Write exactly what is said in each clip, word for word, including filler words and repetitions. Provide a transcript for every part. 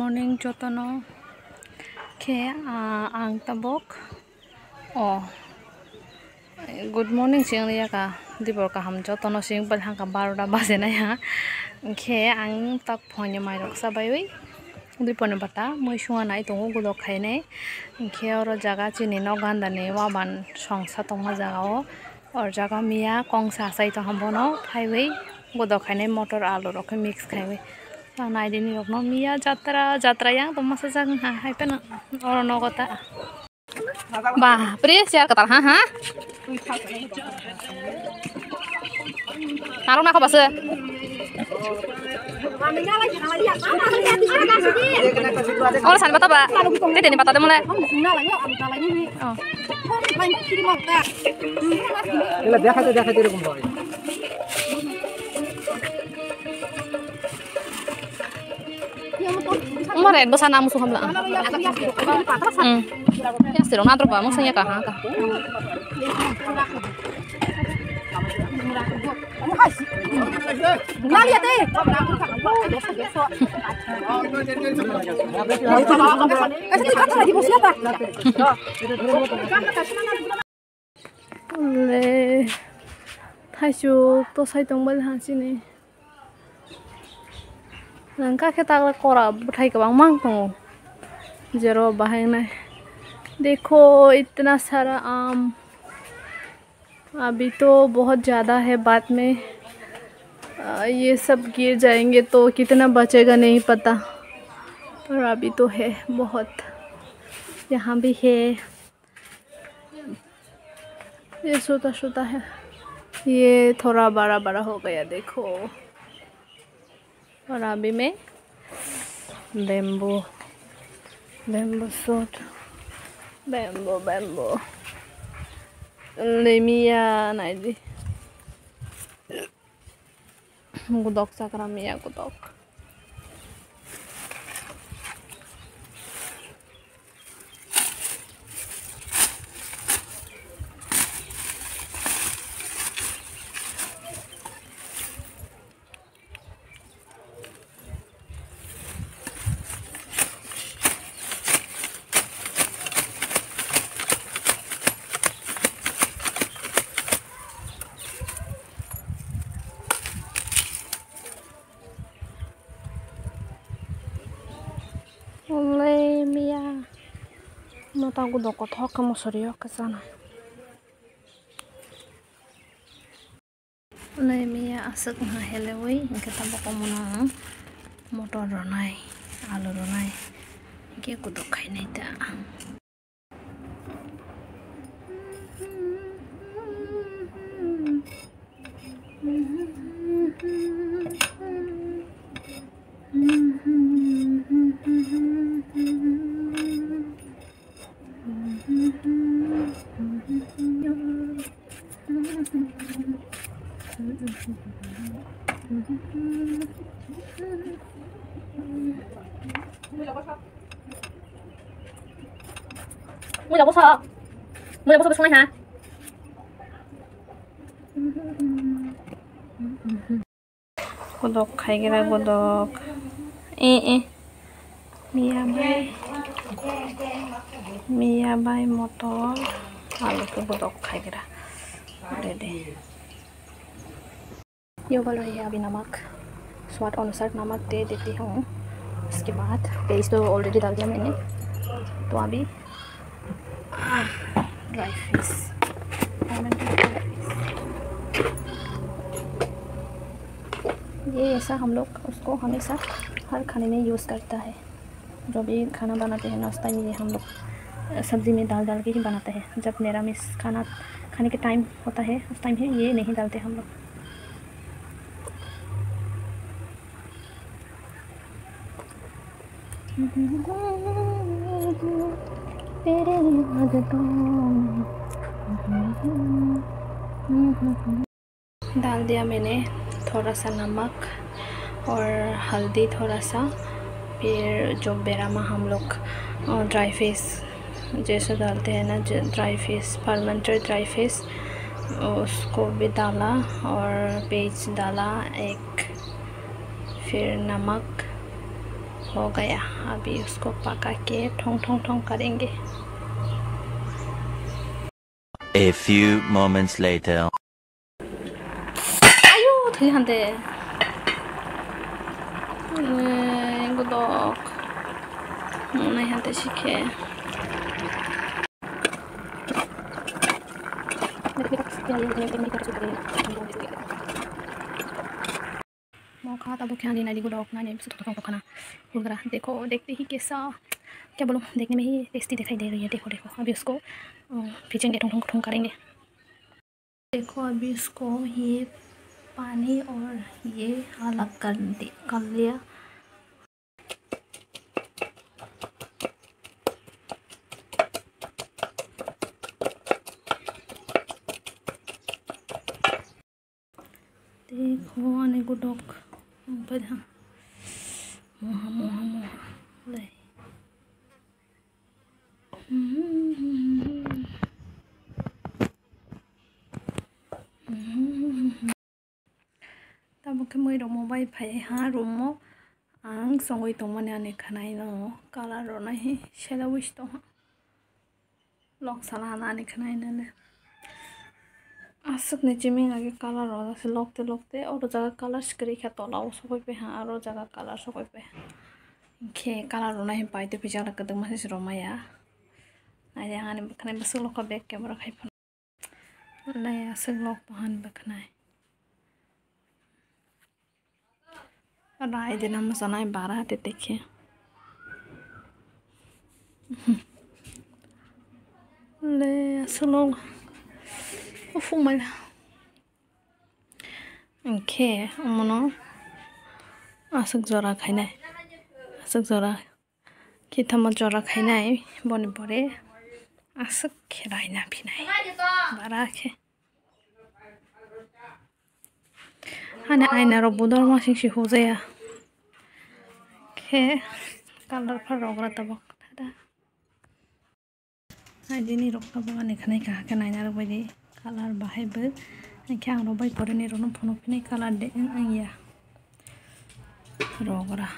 Morning jotono khe, ah, ang tabok. Oh, good morning sing liya ka, dibor kaham jotono sing bal hangka barota baje nai ha. Khe ang tak phoini mairok sa baiwi, dibor ni bata mui sunga nai tongo, godok khainai. Khe oro jaga chini nok ganda ni waban songsa tongma jaga o. Or jaga miya kongsa achai tongha bono phaiwi godok khainai motor alu rok khe mix khaiwi. Naidi ni rokno miya jatra, jatra yang tongma sajak wngkha hai phano oro nogo ta. Bapre, chair kwtal ha ha. Narwk nakha bwswk. Oro sani bata ba. Tei tini bata de mole. Oh. Ela dekhate dekhate erokom bhai. Umar ek bwsa na musu hamla. Hmm. Ya sirong na drop ba musu ya kaha ka. Le, thaisuk to sai tong bai ha chini. Nang kha khe ta kora bwthai kwbangma wng tongo. Jero bahai nai. Dekho, itna sara aam. अभी तो बहुत ज़्यादा है, बाद में, अ, ये सब गिर जाएंगे तो कितना बचेगा नहीं पता, पर अभी तो है बहुत, यहाँ भी है। ये छोटा छोटा है, ये थोड़ा बड़ा बड़ा हो गया, देखो। और अभी में bamboo, bamboo shoot, bamboo, bamboo. Lemia naidi. Gudok chakra miya gudok. Olai miya. Mata gudok kothok khe mosori o khe chana. Olai miya aswk wngkha heleui, hwnkhe tabuk omono motor rwnai, alu rwnai, hwnkhe gudok khainai ta. Mui rok bwswk, mui rok bwswk bwswk nai ha. Godok khaigra godok. Eh, eh. Miya bai. Miya bai motor. Alu khe godok khaigra. Dede. ये उबल रही है अभी नमक, स्वाद अनुसार नमक दे देती हूँ। उसके बाद पेस्ट तो ऑलरेडी डाल दिया मैंने, तो अभी ड्राई फिश, ये ऐसा हम लोग उसको हमेशा हर खाने में यूज़ करता है। जो भी खाना बनाते हैं ना, उस टाइम ये हम लोग सब्जी में डाल डाल के ही बनाते हैं। जब निरामिष खाना खाने के टाइम होता है, उस टाइम ही ये नहीं डालते हम लोग। तेरे याद तो डाल दिया मैंने थोड़ा सा नमक और हल्दी थोड़ा सा, फिर जो बेरामा हम लोग, अ, ड्राई फिश जैसे डालते हैं ना, ज-, dry fish, fermented dry fish, उसको भी डाला और पेज डाला एक, फिर नमक, हो गया, अभी उसको पका के ठोंग ठोंग ठोंग करेंगे। A few moments later. Ayo, thwi hande. Eh, godok. Nai hande sikhe. Mokha tabuk khe ani nai di godok nani bwswk thothok wngkha na. Hugra, dekho, dekhte hi kaisa, kya bolo, dekhne mein hi tasty dikhai de rahi hai, dekho, dekho, abhi usko, uh, phejenga thong thong thong karenge. Dekho, abhi usko ye pani aur ye alag kar di, kar liya. Tei khungani godok wngpai ha. Moha, moha, moha. Lai. Tabuk khe mui rok mo bai phai ha room o. Ang chongwi tongmani ani khwnai no colour rw nai hi selawi si tongha. Lok sala hana ani khwnai nani. Aswk ni chiming age colour rw se lokte lokte oro jaga colour swkri khe tola o sokoi pai ha aro jaga colour sokoi pai ha. Khe colour rw nai hi pai tei pijak kwdwkma se rw maya. Nai ang ani khwnai bwswk lokha back camera khai phano. Lai aswk lok bahan bwkhnai. Rai de namo sanai bara te tekhe. Le aswk lok. Ufu mala. Hwnkhe omono aswk jora khainai. Aswk jora. Khitama jora khainai boni pore aswk khe raina phinai. Bara khe. Ani aina rok budor masing si hujaya. Khe colour pha rogra tabok. Tada. Hai dini rok tabok ani khanai kaham khe naina rok bai di colour bahai bo. Hai khe ang rok bai pore ni rok no phunuk phinai colour de wng wng ya. Rogra.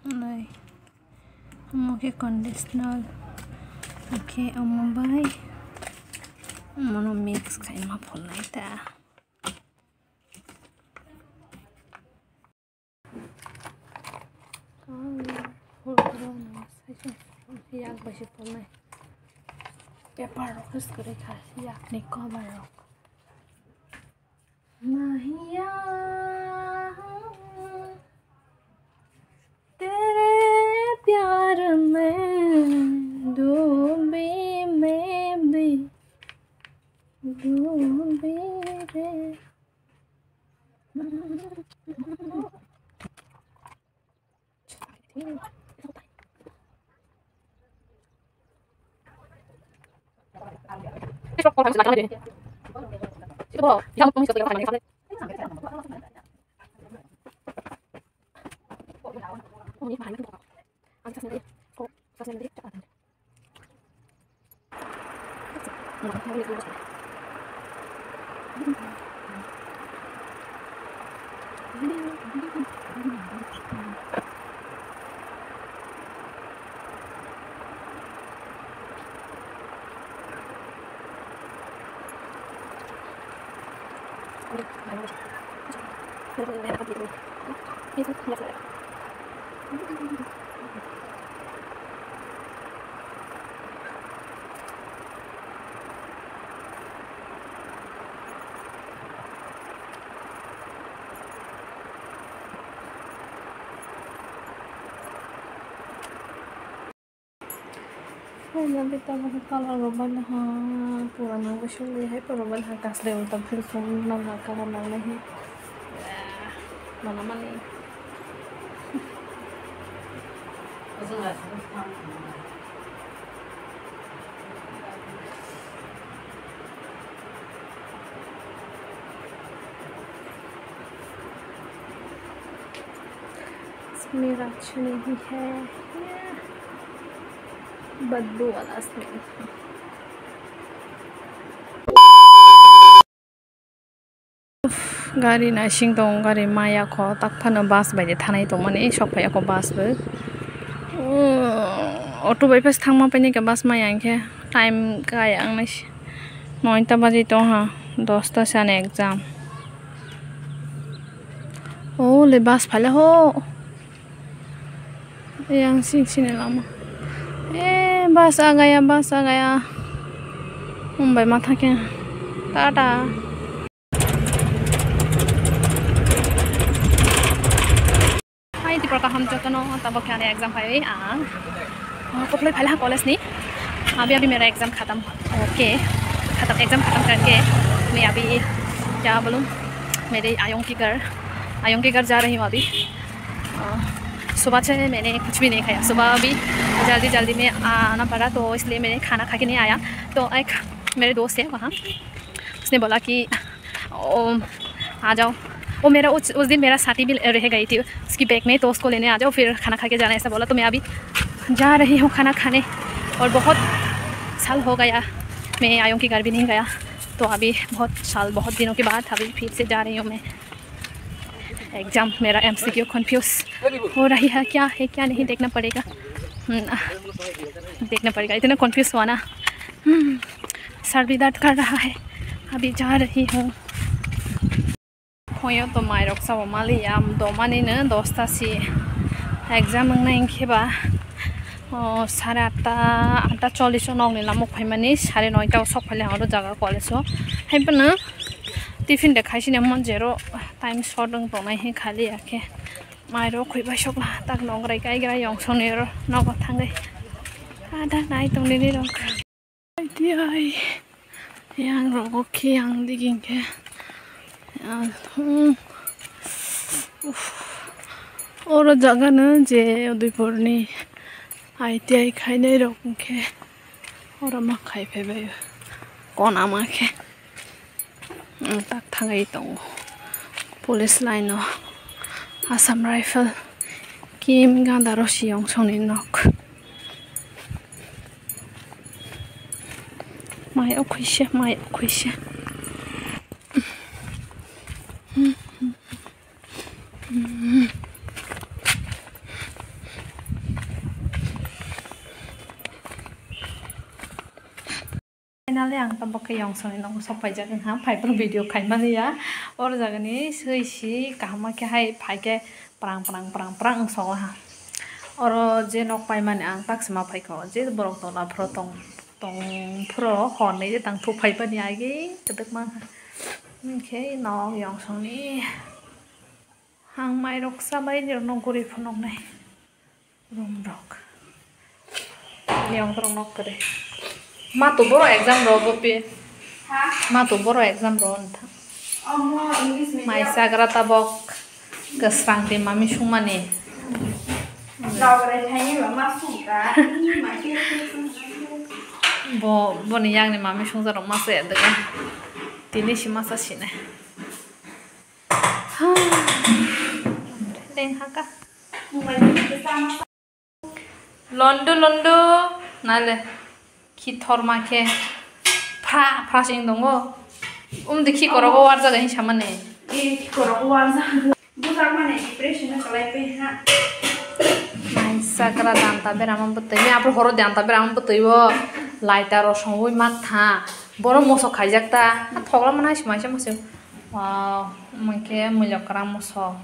Nai. Omo khe conditioner. Omo khe omo bai. Omono mix khai ma phulnai ta. Yak bai se phulnai. Paper rok khe swkri kha yakni cover rok. Mahiya tere pyar mein doobi main bhi doobi re. Finally, tabuk colour rok bai no ha, pura nangwi songwi hai pura bai no ha, kaslai o tabuk phil song nang ha colour nang nai hi. Mana mani. इसमें रच नहीं है, बदबू वाला इसमें। Gari naising tongo, gari maya kho, tak phano bus bai de thanai tongmani, sok phai ya kho bus bo. Auto bai phas thangma paini khe bus maya hinkhe time kaya wngnai se. Noita baji tongha, dosta se ani exam. O le bus phaile ho. Yang sing sini lama. Eh, bus agaya, bus agaya. Mumbai matha khe. Tata. Hai, Tipra kaham jotono, tabok khe ani exam phaiwi ang. Ah, koplai phaila college ni. अभी, अभी मेरा एग्जाम खत्म होके, खत्म, एग्जाम खत्म करके मैं अभी क्या बोलूँ, मेरे आयों के घर, आयों के घर जा रही हूँ अभी। अ, सुबह से मैंने कुछ भी नहीं खाया, सुबह अभी जल्दी जल्दी में आना पड़ा, तो इसलिए मैंने खाना खा के नहीं आया। तो एक मेरे दोस्त है वहाँ, उसने बोला कि ओ, आ जाओ। वो मेरा उस, उस दिन मेरा साथी भी रह गई थी उसकी बैग में, तो उसको लेने आ जाओ, फिर खाना खा के जाना, ऐसा बोला। तो मैं अभी जा रही हूँ खाना खाने। और बहुत साल हो गया मैं आयों के घर भी नहीं गया, तो अभी बहुत साल, बहुत दिनों के बाद अभी फिर से जा रही हूँ मैं। एग्जाम मेरा एमसीक्यू कंफ्यूज हो रही है, क्या है क्या नहीं देखना पड़ेगा। हम्म, देखना पड़ेगा, इतना कंफ्यूज हुआ ना। हम्म, सर भी दर्द कर रहा है। अभी जा रही हूँ। Hoyo to mairok sabo maliya, domani no dosta si exam wngnai hinkhe ba, o, sare atta, atta chollish o nokni lama phaimani, sare noita o sok phaile ang oro jaga college o. Hai phano tiffin de khaisini mon zero time short wng tongnai hinkhe khaliya khe mairok khoi bai sokla tak nokrai kaigra yong songni oro nogo thangwi. Ada nai tongni rok. Ai, yang rogo khe ang digin khe. Yang, hmm. Uff. Oro jaga no je Udaipur ni I T I khainai rok hwnkhe oro ma khai phai bai kona ma khe. Ang tak thangwi tongo. Police line o Assam Rifle kim ganda rw siyong songni nok. Mai o khuise, mai o khuise. Finally, ang tabok khe yong songni nogo sok paijak wngkha, phai phuru video khaimani ya. Oro jagani swi si kaham khe hai phai khe prang, prang, prang, prang wng sokla ha. Oro je nok paimani ang tak se ma phai kha, je borok tola phuru tong, tong phuru hor nai je tang thuk phai bani agi kwdwkma wngkha. Hwnkhe nok yong songni ang mai rok cha bai nirok no guri phunuknai. Room rok. Ni ong borok nok kwrwi. Ma tu borok exam ro bo pi. Ha? Ma tu borok exam ro wng tha. Omo English medium. Mai chagra tabok kwsrang twi mami sungmani. Rok rai thani ba ma sung ka. Ini ma ke. Bo, boni yang ni mami sungja rok ma se daga. Tini si ma sa sine. Leng haka. Londu, londu. Nale. Khi thorma khe. Phra, phra sing tongo. Umdi khi korogo warjaga hin samani. Eh, khi korogo warjaga. Bujakmani depression no kalai pe ha. Mai sakra danta berama bwtwi. Ni apro horo danta berama bwtwi o. Laita rosongwi ma tha. Boro moso khaijak ta. Thogla mana sima sima se. Wow, mui khe muilok kwrang moso.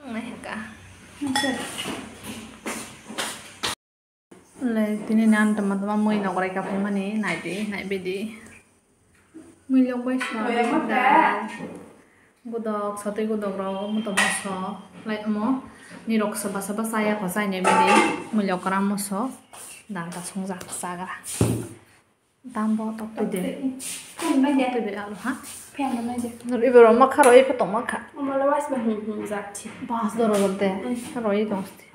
Nai hwnkha. Le, tini nan tama tama mui nokrai ka phaimani, nai di, nai bidi. Muilok bai swnam. Godok, satwi godok rok, omo tongma so. Lai omo, nirok soba soba chaya ko chainai bidi. Muilok kwrang moso, danta songjak chagra. Dambo tok twi de. Tok twi de. Tok twi de alu ha. Phan no nai de. Ibero ma kharo ipho tong ma kha. Omo le wais ba hum hum jak thi. Bas doro de. Kharo i tong sti.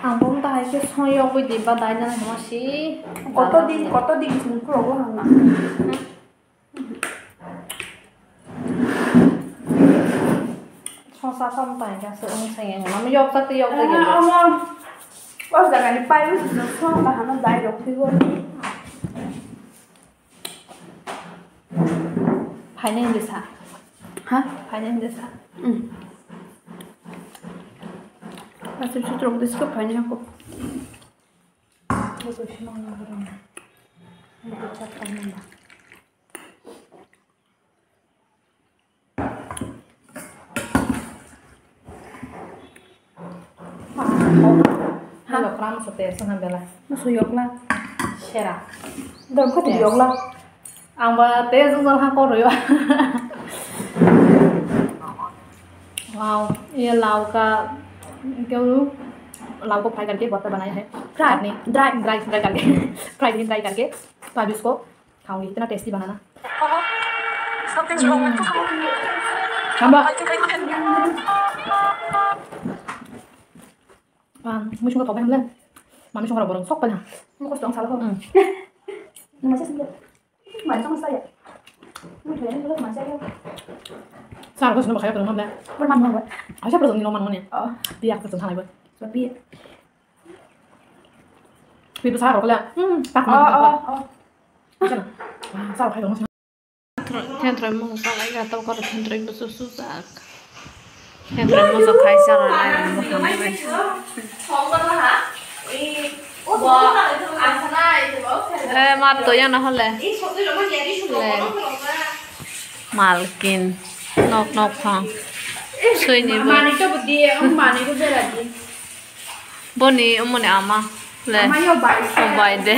Ang bom ta hai ke song yok bui di ba dai na ma si. Koto din, koto din sung kuro bo hang na. Sosa thom tai ka se ung se yang nam yok tak yok tak. Amo. O jaga ni pai ru sung so ta hano dai rok phi go. Phainai hinwi sa. Ha? Phainai hinwi sa. Hmm. Aswk sutrok disko phainai ako. Hello, kram sa te sana bela. Musu yokla. Sera. Dam kati yokla. Ang ba te jung jang ha koroi ba. Wow, ये लाव का, क्या बोलूं? लाव को फ्राई करके भरता बनाया है। फ्राई? चटनी। ड्राई? ड्राई, फ्राई करके। फ्राई, ग्रीन फ्राई करके। तो अभी इसको खाऊंगी, इतना टेस्टी बनाना। Something's wrong with this woman. Hamba. I think I can. Bang, mui sungkha tokbai hamle. Mami sungkha rok borok sok pai ha. Mui kosto ang salo. Hmm. Numa se sungkha. Mani sungkha saya. Mui thaya ni mani saya. Sar ko sunu bakhaya ko hamle. Por man mo. Aisa por ni lo man mo ne. Oh. Biak ko thang lai bo. So biak. Pi besar ko le. Hmm. Tak. Oh, oh, oh. Sana. Sar khai ko. Thentroi mung salai ga tau kor thentroi busu sujak. Thentroi mung sa khai sa lai mung sa lai. Eh, ma to yang na hole. Le. Malkin. Nok nok phang. Sui ni bo. Mani to budi, mani to beradi. Boni omoni ama le. Ama yo bai. O bai de.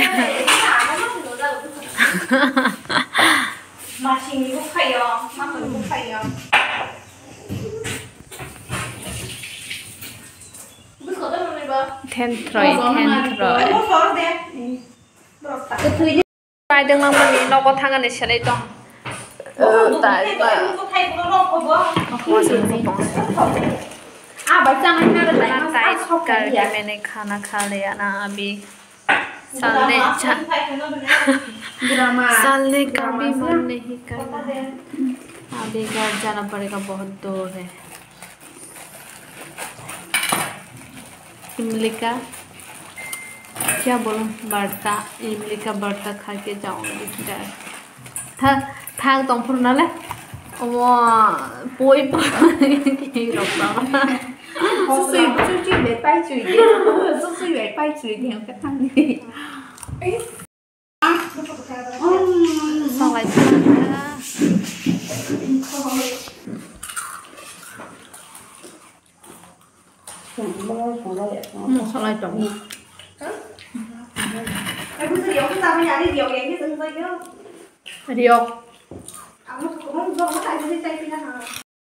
Masing ni bukhayo, masing ni bukhayo. Thentroi, thentroi. Naidwng nangmani nogo thangani selai tong. Oh, tai ba. Ako sa mo tong. Bana tai karbi maine khana kha liya na abhi. Salne cha. Salne karbi man nahi karna. Abhi ghar jana padega, bahut dur hai. Imlika, kya bolum, barta, Imlika barta kha ke jaungi ghar. Tha, thang tong phuru nale. Omo, poi poi, rok tong. Susui, susui bai pai chui de. Susui bai pai chui de, ang ka thang ni. Salai tong. Hmm, salai tong. Riyok.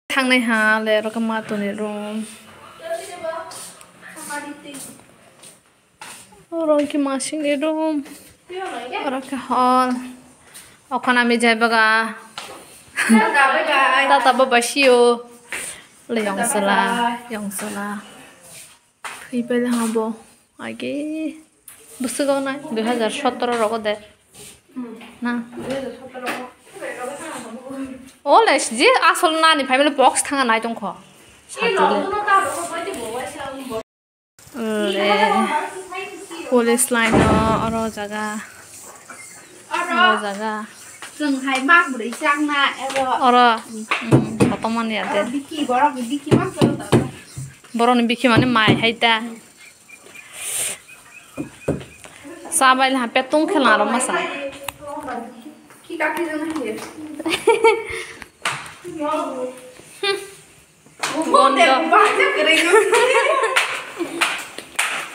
Thangnai ha le, oro khe ma toni room. Oro khe masing ni room. Oro khe hall. Okhon ami jai baga. Tata baba sio. Le yong sala, yong sala. Thwi pai le ha bo. Age. Bwswk o nai, dui hazar sotoro rogo de. Na. O le, je asol nani family box thanga nai tongkho. Satile. Le, police line o, oro jaga. Oro jaga. Chwng hai mak bwrwi chakna, ebo. Oro, mm, kotomani ya de. Oro biki, borok biki mak chwng tong. Borokni bikhi mane mai hai ta. Sa bai le ha petung khela aro masa. Gondo.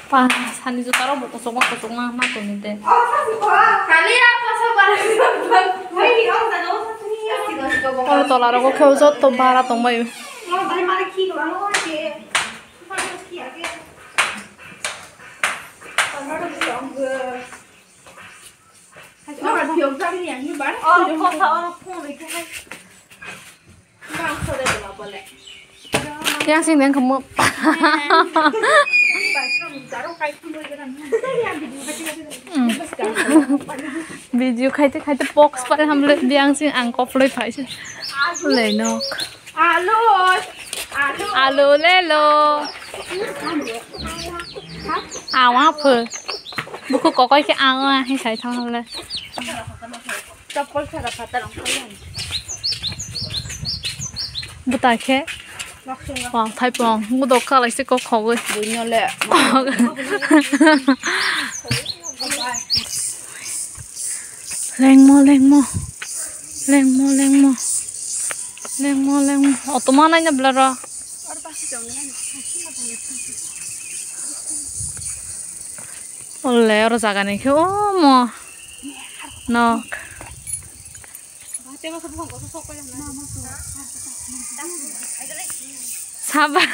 Pa, sani juta rok bo kosok ma kosok ma ma toni de. Oro tola rogo khe joto bara tongbai. Yang sing deng kamu. Video khaite khaite box pare hamle biang sing ang koploi phaisa. Leinok. Alo. Alo. Alo lelo. Awa pho. Buku kokoi ke awa hi sai thang le. Chapal sara phatar ang. Bwtai khe. Pong, thai pong. Budok kalai se kok khogwi. Buino le. Lengmo, lengmo. Lengmo, lengmo. Lengmo, lengmo. Oto ma naina bwla ro. Olle, oro jaga ni khe omo. Nok. Saba.